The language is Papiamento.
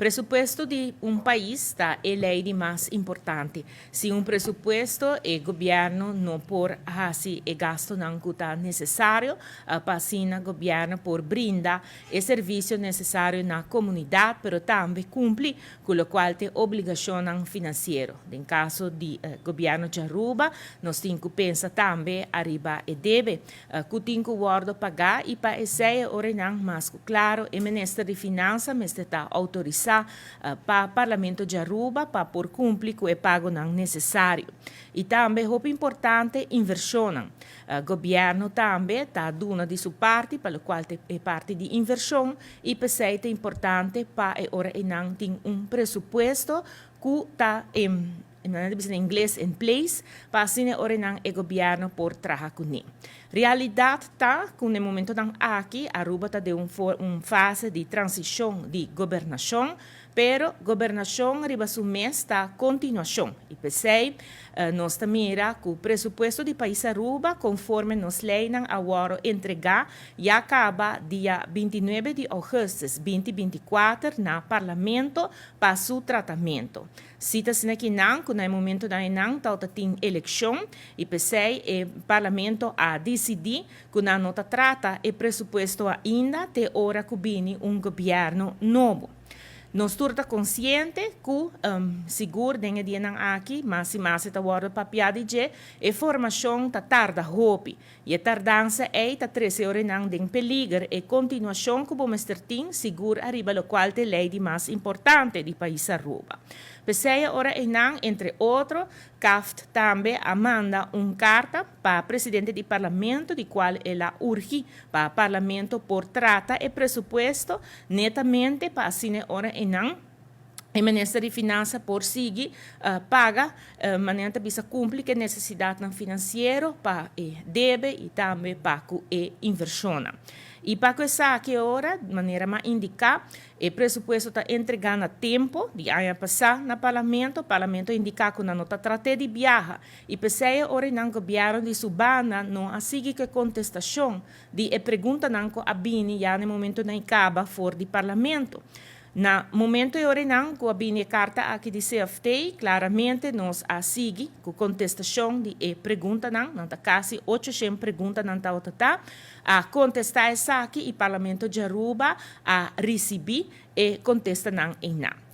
Presupuesto di un pais ta e ley di mas importante. Sin un presupuesto, e gobierno no por haci e gastonan cu ta necesario pa asina gobierno por brinda e servicio necesario na comunidad, pero tambe cumpli cu locual ta obligacionnan financiero. Den caso di gobierno di Aruba, nos tin cu pensa tambe ariba e debe cu tin cu wordo paga y pa esey ora nan mas claro e minister di Finansa mester ta autorisa pa Parlamento di Aruba pa por cumpli cu e pagonan necesario. Y tambe, hopi importante, inversion. Gobierno tambe ta duna di su parti, pa locual e parti di inversion, y p'esey ta importante pa e ora nan tin un presupuesto cu ta na ingles in place, pa asina ora nan e gobierno por traha cune. Realidad ta cu na e momentonan aki Aruba ta den un fase di transicion di gobernacion, pero gobernacion riba su mes ta continuacion. Y p'esey, nos ta mira cu e presupuesto di pais Aruba, conforme nos leynan, a wordo entrega ya caba dia 29 di augustus 2024 na Parlamento pa su tratamento. Si ta asina cu nan, cu na momentonan nan tin eleccion y p'esey e Parlamento a dicidi cu nan no ta trata e presupuesto ainda te ora cu bini un gobierno nobo. Nos tur ta consciente cu sigur den e dianan aki, mas y mas ta wordo papia di dje, e formacion ta tarda hopi. Y e tardansa ey ta trece ora nan den peliger e continuacion cu mester tin sigur ariba locual ta e ley di mas importante di pais Aruba. P'esey ora nan, entre otro, CAFT tambe a manda un carta pa presidente di Parlamento, di cual el a urgi pa Parlamento por trata e presupuesto netamente pa asina ora nan e minister di Finansa por sigui paga, manera bisa cumpli cu necesidad financiero pa e debe y tambe pa e inversion. Y pa esaki ora, manera m'a indica, e presupuesto ta entrega na tempo, di aña pasa na Parlamento, Parlamento a indica cu no ta trata di biaha. Y p'esey ora nan gobierno di su banda no a sigui cu contestacion di e preguntanan cu a bini ya na momentonan caba for di Parlamento. Na momento ora nan cu a bini carta aki di CFT, claramente nos a sigui cu contestacion di e preguntanan, nan ta casi 800 preguntanan ta a contesta esaki y Parlamento di Aruba a ricibi e contestanan ey nan.